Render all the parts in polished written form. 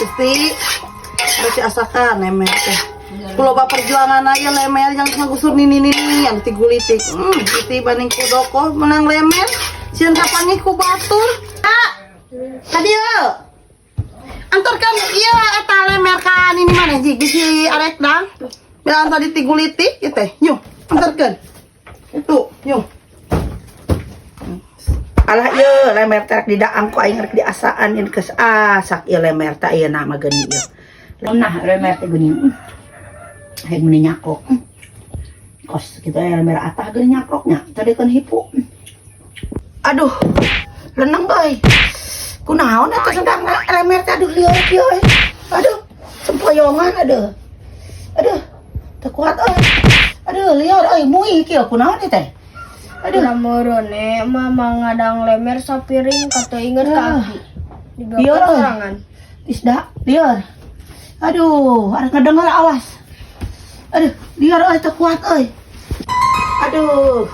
Gusti. Berarti asakan lemer teh. Ku loba perjuangan aya lemer yang ngagusur nini nini yang tigulitik. Gusti banding ku dokoh menang lemer. Sieun kapanggih ku batur. Ah. Kadieu. Antarkan iya eta lemer ka nini mana jig bisi arek dang. Bilang tadi tigulitik ieu teh. Yuk, antarkeun. Itu, yuk. Alah ieu lemer teh rek didaang ku aing, rek diasaan ieu, geus asak ieu lemer teh, ieu nama geuning ieu. Nah, lemer teh geuning. Hayang meuni nyakrok. Kos kitu aya lemer atah geuning nyakroknya. Tadi kan hipu. Aduh, leneng euy. Kunaon eta sedang lemer teh, aduh, lieur kieu euy. Aduh, sempoyongan, aduh. Aduh, teu kuat euy. Aduh, lieur euy, mui kieu, kunaon ieu teh? Aduh. Lamurone mama ngadang lemer sapiring kata inget Ah. kaki. Dibawa Lieur, euy. Sorangan. Tisda, lieur. Aduh, ada ngedengar, awas. Aduh, lieur euy, teu kuat euy. Aduh.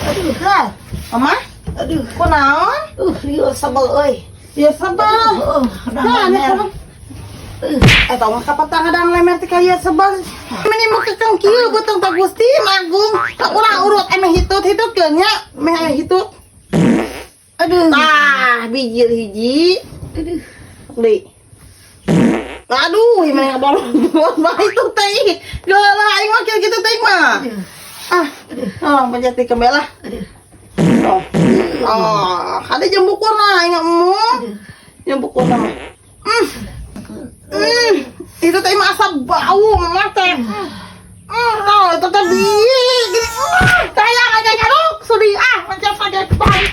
Aduh, Lah, Mama, aduh. Kunaon? Lieur sebel euy. Ya sebel. Nah, Nah, ini sebel. Eta mah kapatang ngadang lemer teh kaya sebel. Meni mau kekeng kieu beuteung teh Gusti Agung. Tak urang urut emeh hitut-hitut keun nya, meh aya hitut. Aduh. Tah, bijil hiji. Aduh. Deui. Aduh, ieu mah ngabolong bae itu teh. Geula aing mah kieu kitu teh mah. Ah, oh, pencet di lah. Aduh. Oh. Oh, ada jam bukurna aing emu. Jam bukurna mah. Itu teh mah asa bau mah teh. Oh, itu teh bieu gini. Sayang aja nyaruk sudi ah, macam pada balik.